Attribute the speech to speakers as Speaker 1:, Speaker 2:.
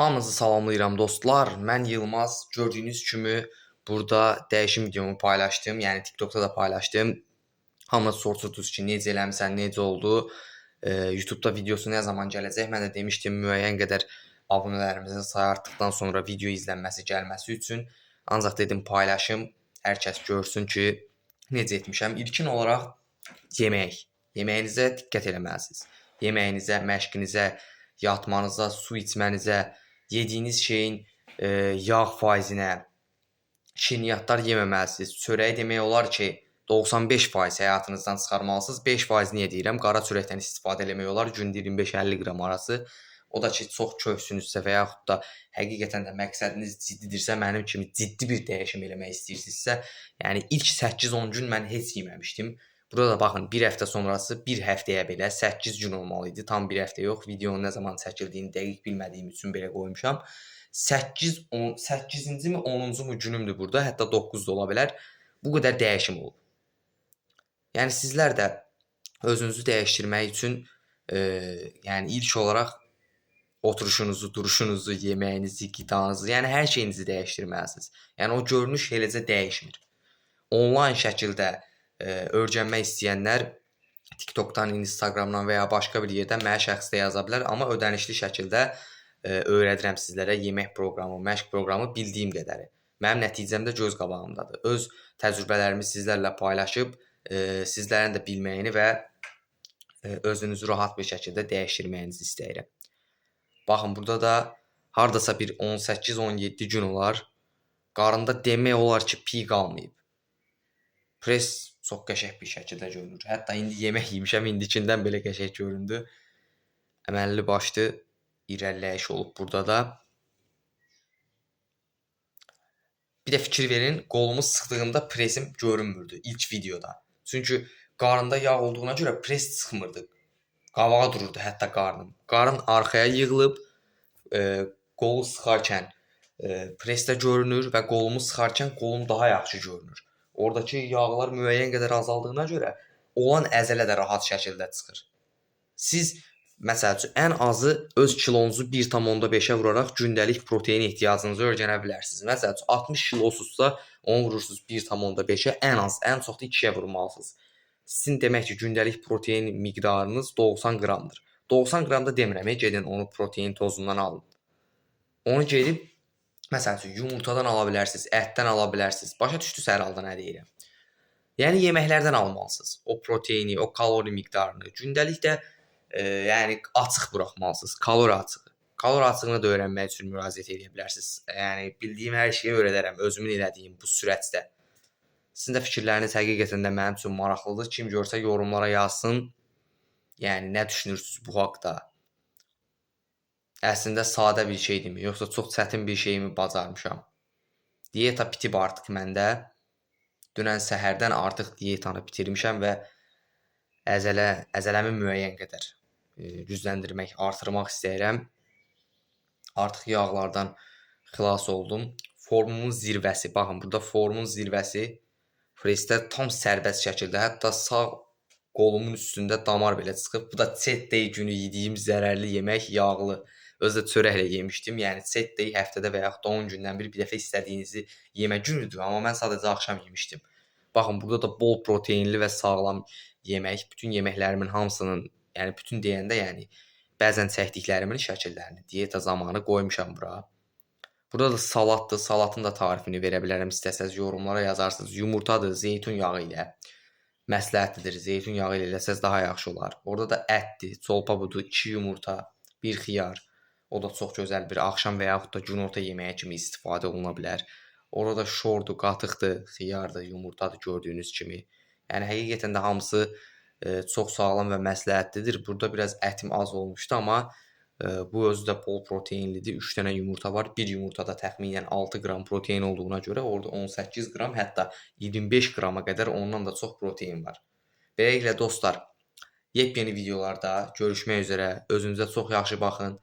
Speaker 1: Hamınızı salamlayıram dostlar. Mən Yılmaz. Gördüyünüz kimi burada dəyişim videomu paylaşdım. Yəni TikTokda da paylaşdım. Hamınız soruşurdunuz ki, necə eləmisən, necə oldu? YouTube-da videosu nə zaman gələcək? Mən də demişdim müəyyən qədər abunələrimizin sayı artdıqdan sonra video izlənməsi gəlməsi üçün. Ancaq dedim paylaşım, hər kəs görsün ki, necə etmişəm. İlkin olaraq yemək. Yeməyinizə diqqət eləməlisiniz. Yeməyinizə, məşqinizə, yatmanıza, su içmənizə, yediyiniz şeyin yağ faizinə, şirniyyatlar yeməməlisiniz. Çörəyi demək olar ki, 95% həyatınızdan çıxarmalısınız. 5% niyə deyirəm? Qara çörəkdən istifadə eləmək olar. Gündə 25-50 qram arası. O da ki, çox köfsünüzsə və yaxud da həqiqətən də məqsədiniz ciddidirsə, mənim kimi ciddi bir dəyişim eləmək istəyirsinizsə, yəni ilk 8-10 gün mən heç yeməmişdim. Burada da baxın, bir həftə sonrası bir həftəyə belə 8 gün olmalı idi. Tam bir həftə yox. Videonun nə zaman çəkildiyini dəqiq bilmədiyim üçün belə qoymuşam. 8 10 8-ci mi 10-cu mu günümdür burada. Hətta 9 da ola bilər. Bu qədər dəyişim olub. Yəni sizlər də özünüzü dəyişdirmək üçün yəni ilk olaraq oturuşunuzu, duruşunuzu, yeməyinizi, qidanızı, yəni hər şeyinizi dəyişdirməlisiniz. Yəni o görünüş eləcə dəyişmir. Onlayn şəkildə öyrənmək istəyənlər TikTokdan, Instagramdan və ya başqa bir yerdən mənə şəxsdə yaza bilər, amma ödənişli şəkildə öyrədirəm sizlərə yemək proqramı, məşq proqramı bildiyim qədəri. Mənim nəticəm də göz qabağımdadır. Öz təcrübələrimi sizlərlə paylaşıb sizlərin də bilməyini və özünüzü rahat bir şəkildə dəyişdirməyinizi istəyirəm. Baxın, burada da hardasa bir 18-17 gün olar. Qarında demək olar ki, piy qalmayıb. Pres çox qəşəng bir şəkildə görünür. Hətta indi yemək yemişəm, indikindən belə qəşəng göründü. Əməlli başlı irəliləyiş olub burada da. Bir də fikir verin, qolumu sıxdığımda presim görünmürdü ilk videoda. Çünki qarında yağ olduğuna görə pres çıxmırdı. Qabağa dururdu hətta qarnım. Qarın arxaya yığılıb, qolu sıxarkən pres də görünür və qolumu sıxarkən qolum daha yaxşı görünür. Oradakı yağlar müəyyən qədər azaldığına görə olan əzələ də rahat şəkildə çıxır. Siz məsəl üçün ən azı öz kilonuzu 1,5-ə vuraraq gündəlik protein ehtiyacınızı öyrənə bilərsiniz. Məsəl üçün 60 kilosuzsa onu vurursunuz 1,5-ə, ən az, ən çox da 2-yə vurmalısınız. Sizin demək ki, gündəlik protein miqdarınız 90 qramdır. 90 qram da demirəm, gedin onu protein tozundan alın. Onu gedib məsəl üçün yumurtadan ala bilərsiniz, ətdən ala bilərsiniz. Başa düşdünüz hər halda nə deyirəm? Yəni yeməklərdən almalısınız o proteini, o kalori miqdarını. Gündəlik də yəni açıq buraxmalısınız, kalori açığı. Kalori açığını da öyrənmək üçün müraciət edə bilərsiniz. Yəni bildiyim hər şeyi öyrədərəm özümün elədiyim bu sürətdə. Sizin də fikirləriniz həqiqətən də mənim üçün maraqlıdır. Kim görsə yorumlara yazsın. Yəni nə düşünürsünüz bu haqda? Əslində sadə bir şeydirmi, yoxsa çox çətin bir şeymi bacarmışam? Dieta bitib artıq məndə. Dünən səhərdən artıq dietanı bitirmişəm və əzələmi müəyyən qədər gücləndirmək, artırmaq istəyirəm. Artıq yağlardan xilas oldum. Formumun zirvəsi, baxın burada formun zirvəsi presdə tam sərbəst şəkildə, hətta sağ qolumun üstündə damar belə çıxıb. Bu da cheat day günü yediyim zərərli yemək, yağlı. Özü də çörəklə yemişdim. Yəni cheat day həftədə və yaxud da 10 gündən bir dəfə istədiyinizi yemə günüdür, amma mən sadəcə axşam yemişdim. Baxın, burada da bol proteinli və sağlam yemək. Bütün yeməklərimin hamısının, yəni bütün deyəndə, yəni bəzən çəkdiklərimin şəkillərini dieta zamanı qoymuşam bura. Burada da salatdır. Salatın da tarifini verə bilərəm. İstəsəz yorumlara yazarsınız. Yumurtadır, zeytun yağı ilə. Məsləhətlidir. Zeytun yağı ilə eləsəz daha yaxşı olar. Orada da ətdir, çolpa budur, 2 yumurta, 1 xiyar. O da çox gözəl bir axşam və yaxud da günorta yeməyi kimi istifadə oluna bilər. Orada şordur, qatıqdır, xiyardır, yumurtadır gördüyünüz kimi. Yəni həqiqətən də hamısı çox sağlam və məsləhətlidir. Burada biraz ətim az olmuşdu, amma bu özü də bol proteinlidir. 3 dənə yumurta var. Bir yumurtada təxminən 6 qram protein olduğuna görə orada 18 qram, hətta 25 qrama qədər ondan da çox protein var. Beləliklə dostlar, yepyeni videolarda görüşmək üzrə. Özünüzə çox yaxşı baxın.